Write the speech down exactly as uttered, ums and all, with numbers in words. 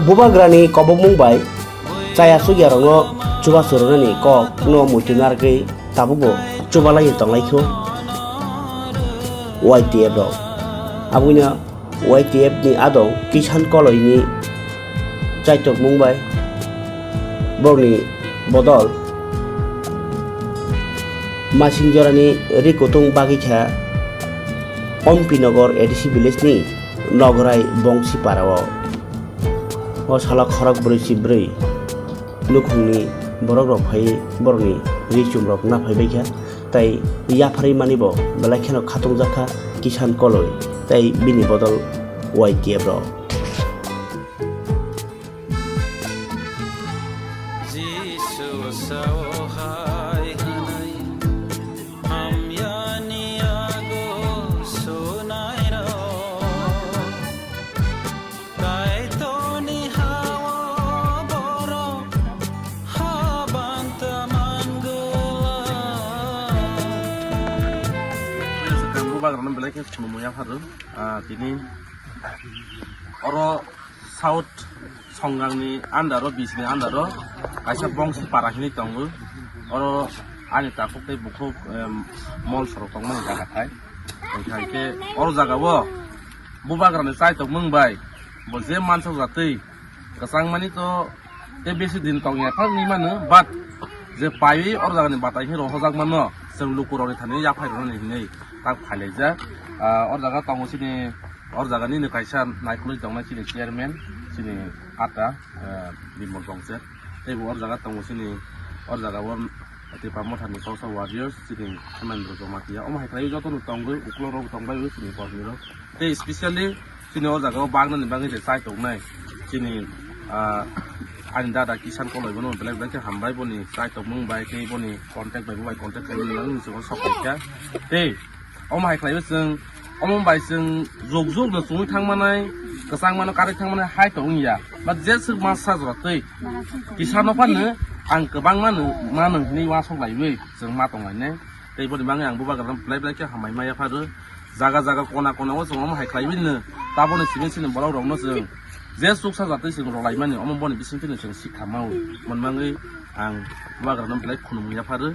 Bubagrani kobokmung bai chaya sukyarokno chubachu rwnani kokno muitu narwgwi tabukbo chubalaiwi tonglaikho Y T F rok. Aboni Y T F ni adong Kisan Koloini chaitokmung bai borokni bodol Masing jorani ri kutung bagwi kha Ompi Nogor A D C village ni Nograi Bongsi para o. O salo khorok brwi si brwi nukhungni borok rok phai borokni ri chum rok na phai bai kha, tai yapharwi mani bo belai kheno khatung jak kha Kisan Koloi tai bini bodol Y T F rok. Jisu sao hai hwnwi hamyani yago sunairok. Kaitorni hao borok habanta mangwlak. Bubagrano belai khe khulumui yapharw, ah, tini oro South Songrangni under o, bisini under o kaisa Bongsi para hinwi tongo. Oro ani takhuk tei bukhuk, em, mol sorok tongmani jaga thai. Hwnkhe oro jaga o bubagrani chaitok mung bai bo je mansak jatwi kwchangmani to tei besi din tongya thang ni mano, but je paiwi oro jagani batai hinwi rohorjak mano, chwng lukurokni thani yaphai rwnani hinwi tak phailaijak. Ah, oro jaga tongo chini Or jaga nini kaisa naikolwi tongnai chini chairman, chini ata, eh, Bimal Bongcher. Tei bo or jaga tongo chini, or jaga o Tipra Mothani Kausa Warriors, chini Khamendra Jamatia. Omo hai khlaiwi jotono tongwi, uklorok tongbai chini kormirok. Tei specially chini or jaga o bagnani bagwi je chai tongnai. Chini, ah, ani dada Kisan Koloi bono belai belai khe hambai boni chai tongmung bai tei boni contact bai bo bai contact khaimani bagwi chwng sok kha. Tei Omo hai khlaiwi chwng, omo bai chwng jog jog no chumui thangmanai, kwchangmano karwi thangmanai hai tong wngya. But je swk ma sajora twi, kisa no phano ang kwbangma no mano hinwi uansuk laiwi chwng ma tong lainai. Tei boni bagwi ang bubagrano belai belai khe hambai ma yapharo. Jaga jaga kona kona o chwng omo hai khlaiwi no taboni simi sini borok rokno chwng je swk sajatwi chwng rwlaimani omo boni bisingtwi no chwng sikha mao. Boni bagwi ang bubagrano belai khulumung yapharo.